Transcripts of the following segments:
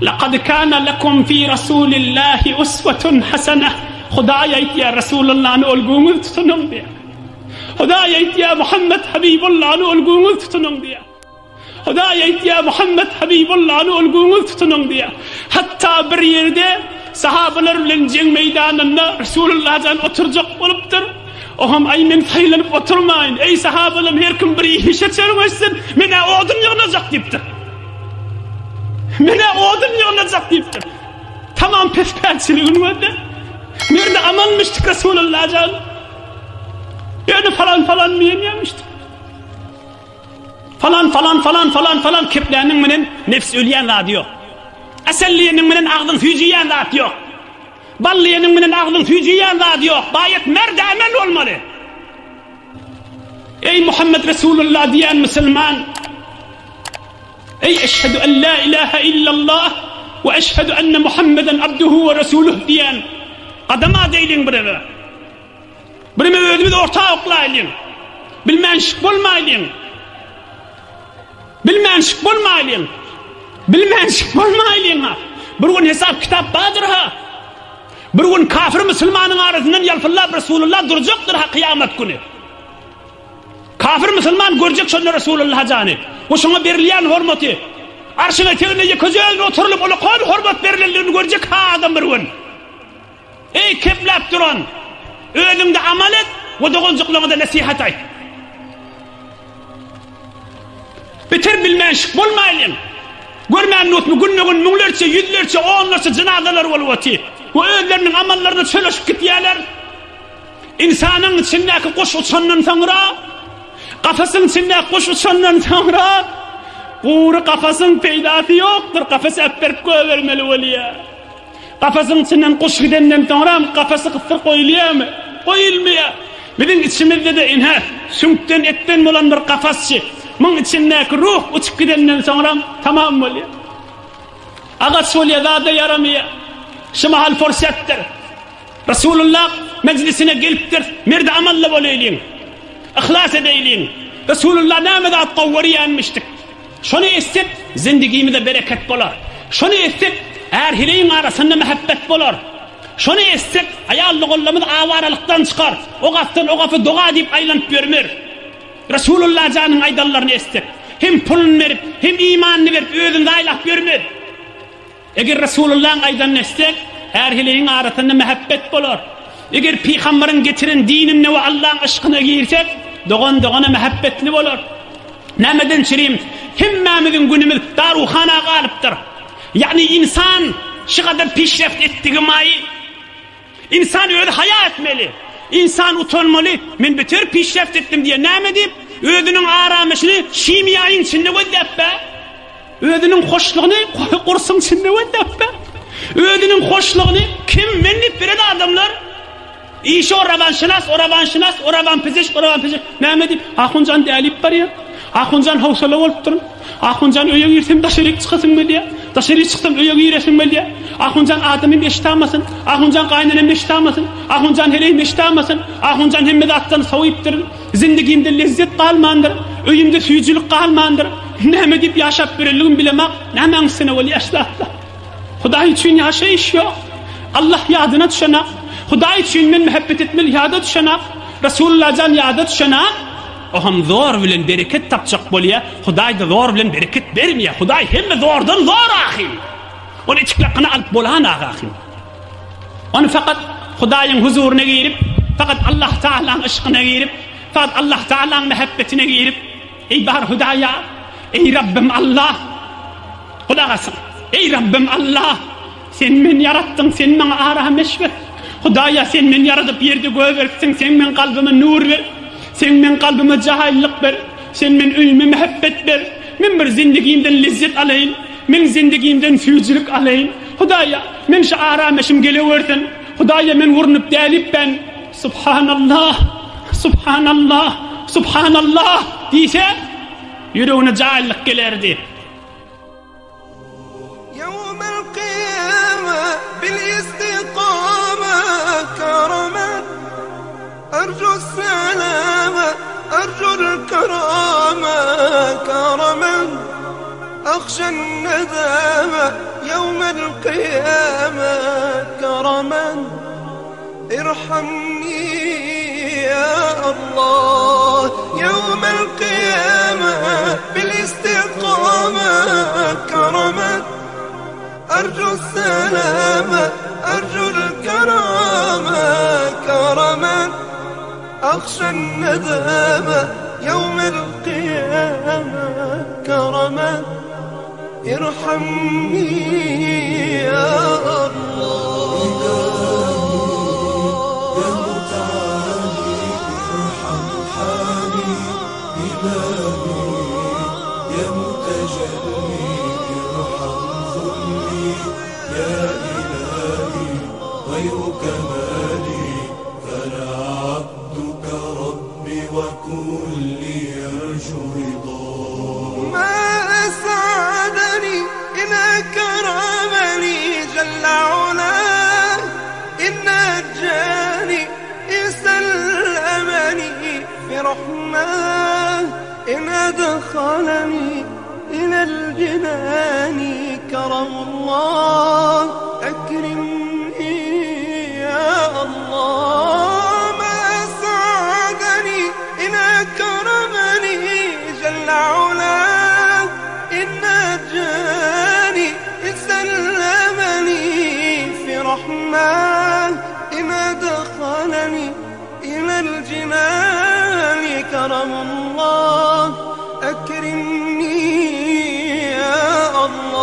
Laqad kana lekum fi Rasulillahi uswatun hasanah. Hudaý aýtýar, Resulullany olguňyz tutunyň diýýär. Hudaý aýtýar, Muhammet Habibullany olguňyz tutunyň diýýär. Hudaý aýtýar, Muhammet Habibullany olguňyz tutunyň diýýär. Hatda bir ýerde sahabalar bilen jeň meýdanynda Resulullah jan oturjak bolupdyr. Oňam aý men saýlanyp oturmaýyn. Eý sahabalarym her kim bir işe çermeşsin, men-ä odun ýygnajak diýipdir. Men-ä odun ýygnajak diýipdir. Tamam pespälçiligini gözle. Merde amalmyşdyk Resulullah jan. Ýöne falan falan diýenýärmişdik. Falan falan falan falan falan kepläniň menen nefs ölýän zady ýok. Asal diýeniň menen agzyň süýjüýän zat ýok. Bal diýeniň menen agzyň süýjüýän zady ýok. Baýat merde amel bolmaly. Eý Muhammed Resulullah diýen musulman. Eý eşhedü en la ilaha illallah we eşhedü enne Muhammeden abduhu we resuluh diýen gadam adeýliň birebe. Bireme özümiz orta oklaýlyň. Bilmänşik bolmaýlyň. Bilmänşik bolmaýlyň. Bilmänşik bolmaýlyň ha. Bir gün hesap kitap bardyr ha. Bir gün kafir musulmanyň arasyndan ýalpyllap Resulullah durjakdyr ha kyýamat güni. Kafir musulman görjek şonda Resulullah jany. We şoňa berilýän hormaty. Arşyň eteginde ýekeje özüne oturylyp ulakan hormat berilendigini görjek ha adam bir gün. Eý kepläp duran! Özüňde amal et we doganjyklaryňa-da nesihat aýt. Beter bilmänşik bolmaýlyň. Görmän nutmy günbe-gün müňlerçe, ýüzlerçe, onlarça jynazalar bolup otyr we özleriniň amallaryna çolaşyp gitýärler. Ynsanyň içindäki guş uçandan soňra, kafasyň içindäki guş uçandan soňra gury kafasyň peýdasy ýokdur, kafasy äpberip goýbermeli bolýar. Kafasyň içinden guş gidenden soňram kafasy gysdyryp goýulýarmy? Goýulmaýar. Biziň içimizde-de ine, süňkden, etden bolan bir kafasçy. Muň içindäki ruh uçup gidenden soňram tamam bolýar. Agaç bolýar, zada ýaramaýar. Şu mahal pursatdyr. Resulullah mejlisine gelipdir, merdi amally bolaýlyň. Yhlas edeýliň. Resulullah näme zat gowy görýänmişdik. Şony etsek, zindigimize bereket bolar. Şony etsek, är-heleýiň arasynda mähebbet bolar. Şony etsek, aýal-doganlarymyz awaralykdan çykar, o gapdan o gapa doga diýip aýlanyp ýörmer. Resulullah janyň aýdanlaryny etsek, hem puluny berip, hem imanyny berip özüni zaýalap ýörmez. Eger Resulullahyň aýdanyny etsek, är-heleýiň arasynda mähebbet bolar. Eger pygambaryň getiren dinine we Allaň yşkyna girsek, dogan dogana mähebbetli bolar. Nämeden çürim, hemmämiziň günümiz daruhana galypdyr. Ýagny ynsan şu gadar pişreft etdigi maý, Ynsan özi haýa etmeli. Ynsan utanmaly, men beter pişreft etdim diýen näme diýip, özüniň aramyşyny şimiýaýyň içinde gözläp be. Özüniň hoşlugyny gursuň içinde gözläp be. Özüniň hoşlugyny kim men diýip beren adamlar. Işi o rawanşynas, o rawanşynas, o rawanpizişk, o rawanpizişk. Näme diýip, Ahunjan dälip barýar. Ahunjan howsala bolupdyr. Ahunjan öýe girsem daşaryk çykasym gelýär. Daşaryk çyksam öýe giresim gelýär. Ahunjan adamym eşitamasyn. Ahunjan gaýynenem eşitamasyn. Ahunjan heleýim eşitamasyn. Ahunjan hemme zatdan sowypdyr. Zindigimde lezzet galmandyr. Öýümde süýjülik galmandyr. Näme diýip ýaşap ýörenligimi bilemak. Nämäň üstüne bolýar şu zatlar? Hudaý üçin ýaşaýyş ýok. Allah ýadyna düşenak. Hudaý üçin men mähebbet etmeli ýada düşenak. Resulullah jan ýada düşenak. O hem zor bilen bereket tapjak bolýar. Hudaý-da zor bilen bereket bermeýär. Hudaý hemme zordan zor ahym. Ony içiklakgyna alyp bolanak ahym. Ony fakat Hudaýyň huzuryna girip, fakat Allah Taalaň yşkyna girip, fakat Allah Taalaň mähebbetine girip, Eý bar Hudaýa, eý Rabbim Allah! Gulak asyň. Eý Rabbim Allah! Sen meni ýaratdyň, sen maňa arameş ber. Hudaýa, sen meni ýaradyp ýerde göberipsiň, sen meň kalbyma nur ber. Sen meň kalbyma jaýlylyk ber. Sen men öýüme mähebbet ber. Men bir zindigimden lezzet alaýyn. Men zindigimden süýjülik alaýyn. Hudaýa, men şu arameşim gelewersin. Hudaýa, men urnup dälipben. Subhanallah! Subhanallah! Subhanallah! diýse, ýüregine jaýlyk gelerdi. Ahşa nedame ýewmel kyýame Keramen irhamni ýa Allah Ýewmel kyýame bil istikame Keramen Arju selame arjul kerame Keramen Ahşa nedame ýewmel kyýame Keramen Irhamni ýa Allah. Ma es'adeni in ekrameni jelle ulah in nejjani in sellemeni fi rahmah in edhaleni ilel jinani keramullah ekrimni ya Allah Ma es'adeni in ekrameni jelle ulah in nejjani in sellemeni fi rahmah in edhaleni ilel jinani keramullah ekrimni ya Allah.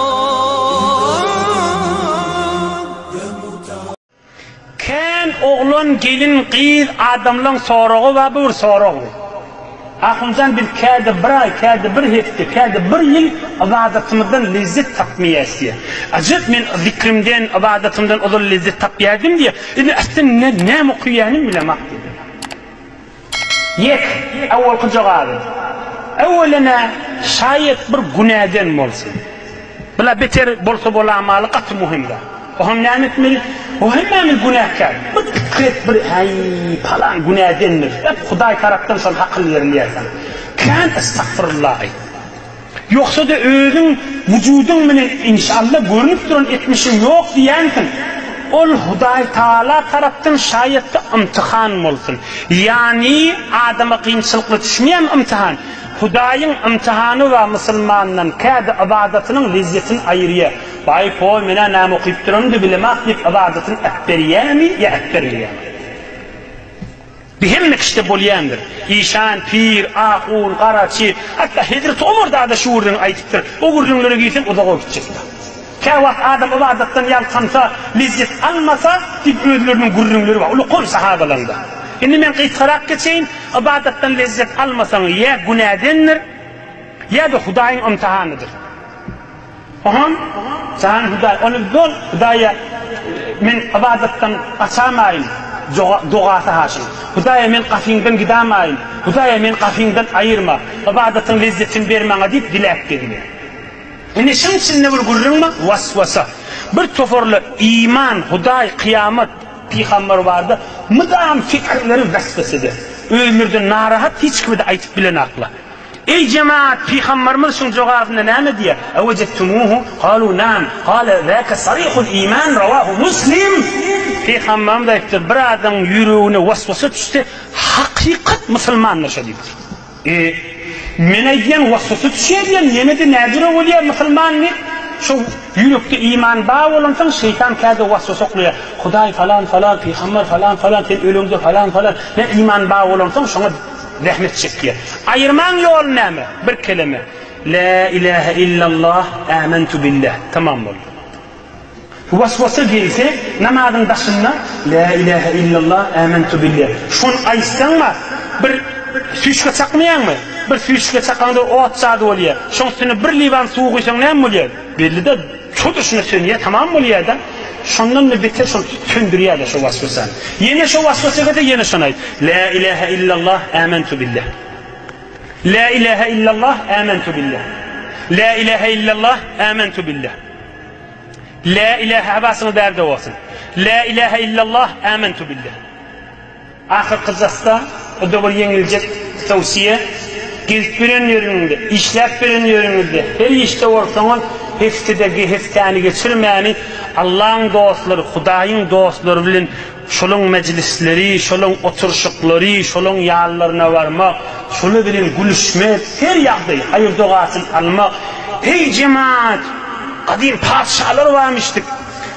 Kän oglan gelin gyz adamlaň soragy bar bu bir sorag bu. Ahunjan biz käde bir aý käde bir hepde käde bir ýyl ybadatymyzdan lezzet tapmaýas diýýär. Ajap men zikrimden ybadatymdan ozal lezzet tapýardym diýýär. Indi aslynda näme okaýanym bilemok diýýär. Ýek, owalky jogaby. Öwelene şaýat bir günäden bolsun. Bula beter bolsa bolamaly gaty muhim zat. Oňam näme etmeli? O hemmämiz günäkär. Bir pikir et bir häý palan günädendir. Hep Hudaý tarapdan şol hakyl berilýär saňa. Kän estagfirullah aýt. Ýogsa-da özüň wujudyň bilen inşalla görnüp duran etmişiň ýok diýýänsiň. Ol Hudaý Tagala tarapdan şaýatda ymtyhan bolsun. Ýany adama kynçylykly düşmeýärmi ymtyhan? Hudaýyň ymtyhany bar musulmandan käde ybadatynyň lezzetini aýyrýar. Baý poý menä näme okyp duranymy-da bilemak diýip ybadatyny äpberýärmi ýa äpbermeýärmi? Bu hemme kişide bolýandyr. Işan, pir, ahun, garaçy, hatda hezreti Omar dada şu gürrüňi aýdypdyr. O gürrüňlere girseň uzaga gitjek-dä. Käwagt adam ybadatdan ýaltansa, lezzet almasa diýip özleriniň gürrüňleri bar, ulukan sahabalaryň-da. Indi men gysgarak geçeýin, ybadatdan lezzet almasaň ýa günädendir, ýa-da Hudaýyň ymtihanydyr. Oňam, Jan Hudaý, ony bol, Hudaýa, men ybadatdan gaçamaýyn, dogasy haşyň. Hudaýa, men gapyňdan gidamaýyn, Hudaýa, meni gapyňdan aýyrma, ybadatyň lezzetini ber maňa diýip diläp gezýär. Indi şuň içinde bir gürrüň bar, waswasa. Bir toparlar iman, Hudaý, kyýamat, pygamber barada mydam pikirleri waswasa eder. Özlerden narahat hiç kime-de aýdyp bilenaklar. Eý jemaat, pygamberimiz şuň jogabynda näme diýýär? Ewejedtumuhu? Kalu naam. Kale zaka sarihul iman rawahu Muslim. Pygamberimiz aýtdy, bir adamyň ýüregine waswasa düşse, hakykat musulmandyr şo diýipdir. E, men aýdýan waswasa düşýär diýen, ýene-de nädüre bolýar musulman diýip, şo ýürekde iman bar bolansoň şeýtan käde waswasa oklaýar. Hudaý falan falan, pygamber falan falan, sen öleňde falan falan. Men iman bar bolansoň şoňa Zähmet çekýär. Aýyrmaň ýoly näme? Bir keleme. Lä ilähe illallah, ämentu billah. Tamam boldy. Waswasa gelse, namazyň daşynda Lä ilähe illallah, ämentu billah. Şony aýtsaň-a, bir süýşge çakmaýaňmy? Bir süýşge çakaňda ot zady bolýar. Şoň üstüne bir liwan suw guýsaň näme bolýar? Belli-de, Çozuşyna sönýär, tamam bolýar-da. Şondan-da beter şol söndürýär-de şo waswasany. Ýene şo waswasa gelse, ýene şony aýt. Lä ilähe illallah, ämentu billah. Lä ilähe illallah, ämentu billah. Lä ilähe illallah, ämentu billah. Lä ilähe, habasyňyz bärde bolsun. Lä ilähe illallah, ämentu billah. Ahyrky jasda, o-da bir ýeňiljek towsiýe. Gezip ýören ýeriňizde, işläp ýören ýeriňizde, her işde bolsaňyz, hepdede hepdäni geçirmäni Allaň dostlary, Hudaýyň dostlary bilen şolaň mejlisleri, şolaň oturyşyklary, şolaň ýanlaryna barmak, şolar bilen gülüşmek, her ýagdaý haýyr-dogasyny almak. Heý, jemaat! Gadym patyşalar barmyşdyk.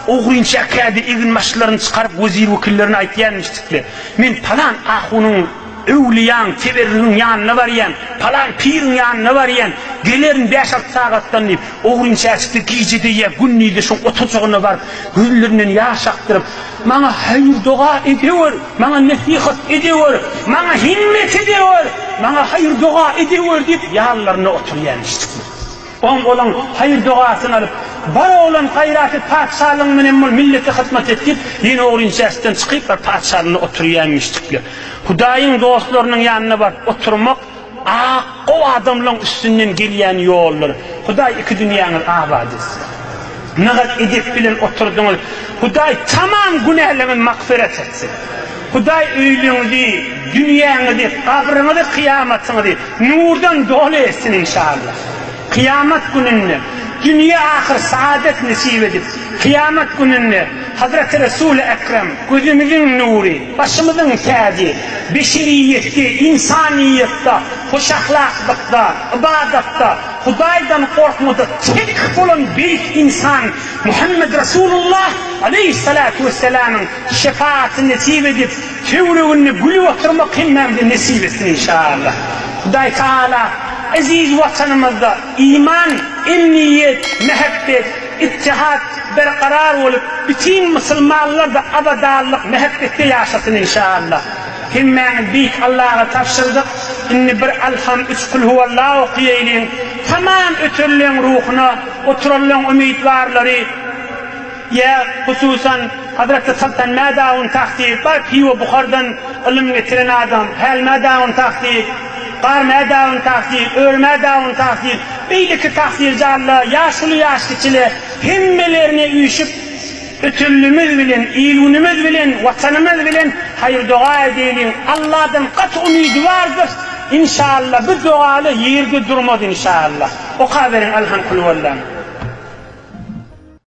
Ogrynça kädi eginbaşlaryny çykaryp wezir-wekillerine aýtýarmyşdykle, Men palan ahunyň Öwlüýäň, teberrigiň ýanyna barýan, palan piriň ýanyna barýan, gelerin bäş-alty sagatdan diýip, ogrynçäçikde gije-de ýa gündizde şoň otajagyna baryp, gözlerinden ýaş akdyryp, Maňa haýyr-doga edewer, maňa nesihat edewer, maňa himmet edewer, maňa haýyr-doga edewer diýip, ýanlarynda oturýan eşitdim. Oň olaň haýyr-dogasyny alyp, Bar oglan, gaýrat et, patyşalygyň menen bol, millete hyzmat et diýip, ýene ogrynçäçikden çykyp, bir patyşalygynda oturýanmyşdyklar. Hudaýyň dostlarynyň ýanyna baryp oturmak ak gowy adamlaň üstünden gelýän ýoldur. Hudaý iki dünýäňizi abat etsin. Nagat edep bilen oturdyňyz. Hudaý tamam günäleriňizi magfyrat etsin. Hudaý öýlüňizi, dünýäňizi, gabryňyzy, kyýamatyňyzy nurdan doly etsin inşallah. Kyýamat gününde dünýe ahyr saadet nesip edip, kyýamat gününde Hazreti Resuly Ekrem gözümiziň nury, başymyzyň täji, beşeriýetde, ynsanyýetde, hoşahlaklykda, ybadatda, Hudaýdan gorkmada tek bolan beýik ynsan Muhammed Resulullah aleýhissalatu wessalamyň şefaatyny nesip edip, töwereginde gülüp oturmak hemmämize nesip etsin inşallah. Hudaý Tagala eziz Watanymyzda iman, emniýet, mähebbet, ittihat berkarar bolup, bütin musulmanlar-da abadanlyk, mähebbetde ýaşasyn inşallah. Hemmäňizi beýik Allaha tabşyrdyk. Indi bir Alham, üç Kulhuwallah okaýaýlyň. Tamam ötenleň ruhuna, oturanlaň umytwarlary, Ýa, hususan, Hazreti Soltan Mädawun Tahty, baryp Hywa Buhardan ylym getiren adam, Häl Mädawun Tahty, Gar Mädawun Tahty, Ör Mädawun Tahty, beýleki tahsyrjanlar, ýaşuly ýaşkiçile, hemmelerine üýşüp, ötenlimiz bilen, il-günümiz bilen, Watanymyz bilen haýyr-doga edeýliň. Alladan gaty umydywardyrys, inşalla, bu dogaly ýerde durmaz, inşalla. Okaberiň Alhamkulwallah.